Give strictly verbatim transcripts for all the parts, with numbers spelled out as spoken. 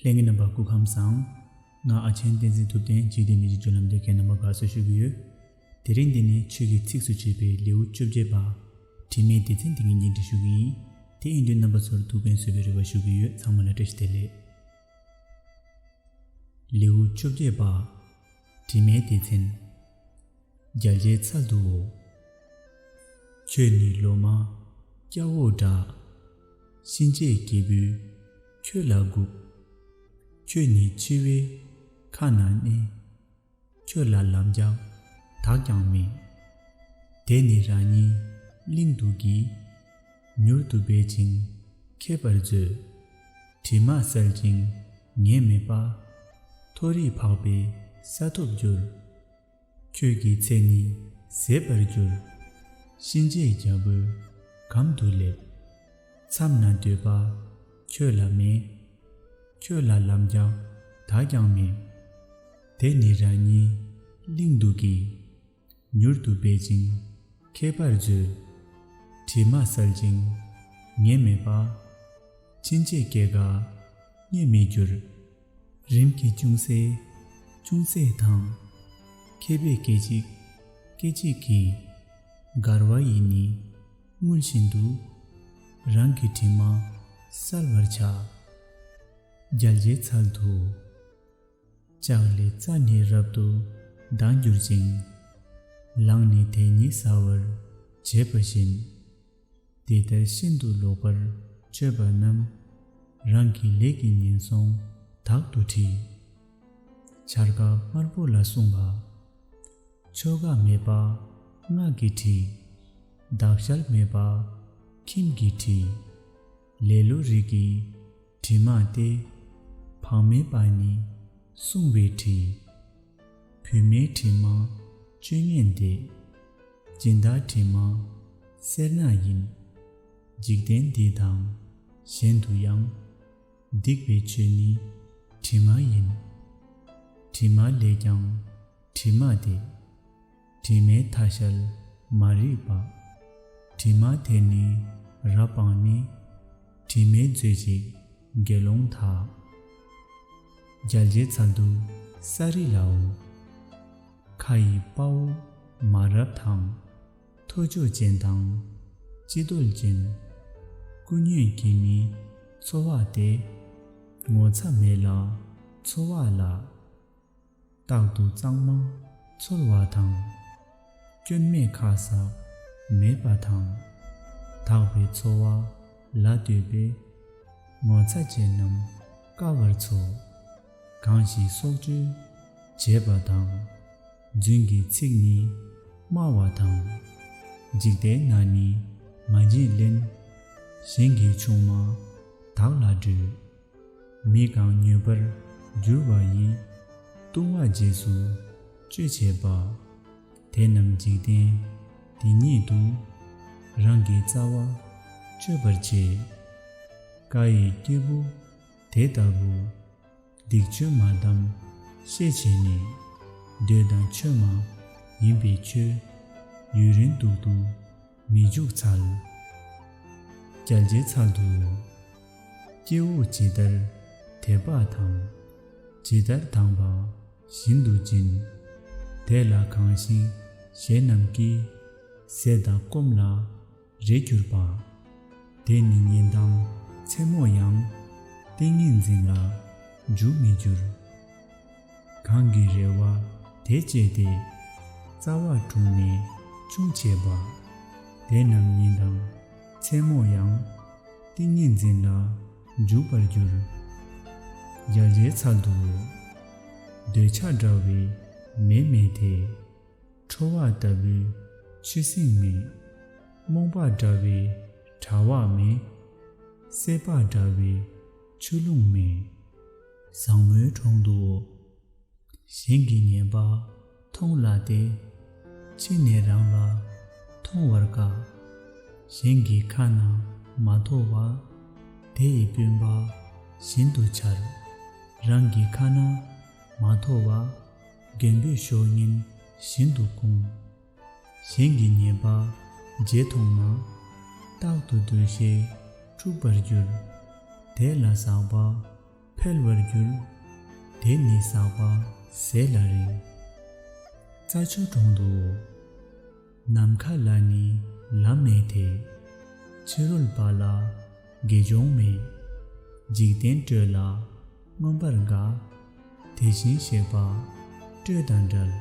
ལྷན་རྒྱས་རྣམ་པ་སྐུ་ཁམས་བཟང་། ང་ཨ་ཆེན་བསྟན་འཛིན་ཐུབ་བསྟན་འཇིག་རྟེན་མི་ཚེའི་སྤྱོད་ལམ་དེ་ཁྱེད་རྣམ་པ་དགའ་བསུ་ཞུ་གི་ཡོད། དེ་རིང་འདི་ནི་ཆོས་ཀྱི་ཚིགས་སུ་བཅད་པའི་ལེའུ་བཅོ་བརྒྱད་པ། དྲི་མའི་སྡེ་ཚན་དེ་ངས་སྙན་སྒྲོན་ཞུ་གི་ཡིན། དེ་ཡིན་དུས་རྣམ་པ་ཚོར་ཐུགས་ཕན་གསོས་པའི་རེ་བ་ཞུ་གི་ཡོད། ཚང་མ་ལ་བཀྲ་ཤིས་བདེ་ལེགས། ལེའུ་བཅོ་བརྒྱད་པ། དྲི་མའི་སྡེ་ཚན། རྒྱལ་བྱེད་ཚལ་དུའོ། ཁྱོད་ནི་ལོ་མ་སྐྱ་བོ་འདྲ། གཤིན་རྗེའི་སྐྱེས་བུས་ཁྱོད་ལ་སྒུག། ཁྱོད་ནི་འཆི་བའི་ཁ་ན་གནས། ཁྱོད་ལ་ལམ་རྒྱགས་བདག་ཀྱང་མེད། དེ་ནི་རང་ཉིད་གླིང་དུ་གྱིས། མྱུར་དུ་སྦེད་ཅིང་ཁྱེར་བར་མཛོད། དྲི་མ་བསལ་ཅིང་ཉེན་མེད་པ། མཐོ་རིས་འཕགས་པའི་ས་ཐོབ་འགྱུར། ཁྱོད་ཀྱི་ཚེ་ནི་ཟད་པར་འགྱུར། གཤིན་རྗེའི་རྒྱལ་པོའི་གམ་དུ་སླེབས། མཚམས་ན་སྡོད་པ་ཁྱོད་ལ་མེད། ཁྱོད་ལ་ལམ་རྒྱགས་བདག་ཀྱང་མེད། དེ་ནི་རང་ཉིད་གླིང་དུ་གྱིས། མྱུར་དུ་སྦེད་ཅིང་ཁྱེར་བར་མཛོད། དྲི་མ་བསལ་ཅིང་ཉེན་མེད་པ། གཤིན་རྗེའི་སྐྱེ་རྒ་རྙེད་མི་འགྱུར། རིམ་གྱིས་ཅུང་ཟད་ཅུང་ཟད་དང་། མཁས་པས་སྐད་ཅིག་སྐད་ཅིག་གིས། འགར་བ་ཡིས་ནི་རྔུལ་བཞིན་དུ། རང་གི་དྲི་མ་བསལ་བར་བྱ། རྒྱལ་བྱེད་ཚལ་དུ། ལྕགས་ལས་རྩྭ་ནི་རབ་ཏུ་ལྡང་གྱུར་ཅིང་། ལངས་ནས་དེ་ཉིད་ཟ་བར་བྱེད་པ་བཞིན། དེ་ལྟར་ཤིན་ཏུ་ལོག་པར་སྤྱོད་པ་རྣམས། རང་གི་ལས་ཀྱིས་ངན་སོང་དག་ཏུ་ཁྲིད། འཆར་ཀ་དམར་པོ་ལ་གསུངས་པ། ཆོ་ག་མེད་པ་སྔགས་ཀྱིས་ཁྲིད། བདག་ཞལ་མེད་པ་ཁྱིམ་གྱིས་ཁྲིད། ལེ་ལོ་རིགས་ཀྱི་དྲི་མ་སྟེ། བག་མེད་པ་ནི་བསྲུང་བའི་དྲི། བུད་མེད་དྲི་མ་བཅོས་ངན་འདས། སྦྱིན་བདག་དྲི་མ་སེར་སྣ་ཡིན། འཇིག་རྟེན་འདི་དང་གཞན་དུ་ཡང་། སྡིག་པའི་ཆོས་ནི་དྲི་མ་ཡིན། དྲི་མ་ལས་ཀྱང་དྲི་མ་སྟེ། དྲི་མའི་མཐའ་བཤལ་མ་རིག་པ། དྲི་མ་དེ་ནི་རབ་སྤངས་ནས། དྲི་མའི་མཛོད་ཅིག་དགེ་སློང་དག། རྒྱལ་བྱེད་ཚལ་དུ་ས་རི་ལའོ། ཁ་ཡི་དཔའ་བོ་མ་རབས་དང་། ཐོས་ཅོག་ཅན་དང་སྤྱི་ལྟོལ་ཅན། ཀུ་ཉོན་གྱི་ནི་འཚོ་བ་སྟེ། ངོ་ཚ་མེད་ལ་འཚོ་བ་ལ། རྟག་ཏུ་གཙང་མ་འཚོལ་བ་དང་། སྐྱོན་མེད་ཁ་གསག་མེད་པ་དང་། དག་པའི་འཚོ་བ་ལ་འདོད་པས། ངོ་ཚ་ཅན་རྣམས་དཀའ་བར་འཚོ། གང་ཞིག་སྲོག་གཅོད་བྱེད་པ་དང་། རྫུན་གྱི་ཚིག་ནི་སྨྲ་བ་དང་། འཇིག་རྟེན་ན་ནི་མ་བརྗེད་ལན། གཞན་གྱི་ཆུང་མ་བདག་ལ་སྤྲོད། མི་གང་ཉོས་པར་གྱུར་པ་ཡི། ལྟུང་བ་རྗེས་སུ་གཅོད་བྱེད་པ། དེ་རྣམས་འཇིག་རྟེན་འདི་ཉིད་དུ། རང་གི་རྩ་བ་གཅོད་པར་བྱེད། ཀ་ཡི་སྐྱེས་བུ་དེ་ལྟ་བུ། སྡིག་ཆོས་མ་བསྡམས་ཤེས་བྱས་ནས། འདོད་དང་ཆོས་མ་ཡིན་པའི་ཆོས། ཡུན་རིང་འདུག་ཏུ་མི་འཇུག་འཚལ། རྒྱལ་བྱེད་ཚལ་དུ། སྐྱེ་བོ་ཇི་ལྟར་དད་པ་དང་། ཇི་ལྟར་དང་བ་བཞིན་དུ་སྦྱིན། དེ་ལ་གང་ཞིག་གཞན་རྣམས་ཀྱིས། ཟས་དང་སྐོམ་ལ་རེག་གྱུར་པ། དེ་ནི་ཉིན་དང་མཚན་མོ་ཡང་། ཏིང་ངེ་འཛིན་ལ་འཇུག་མི་འགྱུར། གང་གི་རེ་བ་དེ་བཅད་དེ། རྩ་བ་དྲུངས་ནས་ཅུང་བྱས་པ། དེ་རྣམས་ཉིན་དང་མཚན་མོ་ཡང་། ཏིང་ངེ་འཛིན་ལ་འཇུག་པར་འགྱུར། རྒྱལ་བྱེད་ཚལ་དུ། འདོད་ཆགས་འདྲ་བའི་མེ་མེད་དེ། ཁྲོ་བ་ལྟ་བུའི་ཆུ་སྲིན་མེད། རྨོངས་པ་འདྲ་བའི་དྲ་བ་མེད། སྲེད་པ་འདྲ་བའི་ཆུ་ཀླུང་མེད། བཟང་མོའི་གྲོང་དུའོ། གཞན་གྱི་ཉེས་པ་མཐོང་ལ་སྟེ། ཕྱི་ནས་རང་ལ་མཐོང་བར་དཀའ། གཞན་གྱི་ཁ་ན་མ་ཐོ་བ། དེ་ཡི་སྤུན་པ་བཞིན་དུ་འཆར། རང་གི་ཁ་ན་མ་ཐོ་བ། རྒན་པོའི་གཤོག་རྔན་བཞིན་དུ་སྐུང་། གཞན་གྱི་ཉེས་པ་བརྗེད་མཐོང་ན། རྟག་ཏུ་འདུ་ཤེས་འཁྲུགས་པར་འགྱུར། དེ་ལ་ཟག་པ་ཕལ་ བྲལ་བར་འགྱུར། དེ་ནི་ཟག་པ་ཟད་ལ་རིང་། རྩྭ་མཆོག་གྲོང་དུ། ནམ་མཁའ་ལ་ནི་ལམ་མེད་དེ། ཕྱི་རོལ་པ་ལ་དགེ་སྦྱོང་མེད། འཇིག་རྟེན་སྤྲོས་ལ་མངོན་པར་དགའ། དེ་བཞིན་གཤེགས་པ་སྤྲོས་དང་བྲལ།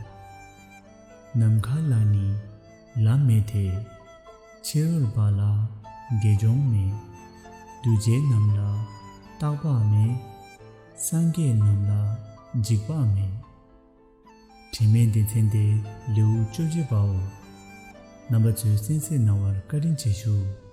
ནམ་མཁའ་ལ་ནི་ལམ་མེད་དེ། ཕྱི་རོལ་པ་ལ་དགེ་སྦྱོང་མེད། འདུ་བྱེད་རྣམས་ལ་རྟག་པ་མེད། སངས་རྒྱས་རྣམས་ལ་འཇིགས་པ་མེད། དྲི་མེད་སྡེ་ཚན་དེ་ལེའུ་བཅོ་བརྒྱད་པའོ། རྣམ་པ་ཚོས་གསན་གཟིགས་གནང་བར་བཀའ་དྲིན་ཆེ་ཞུ།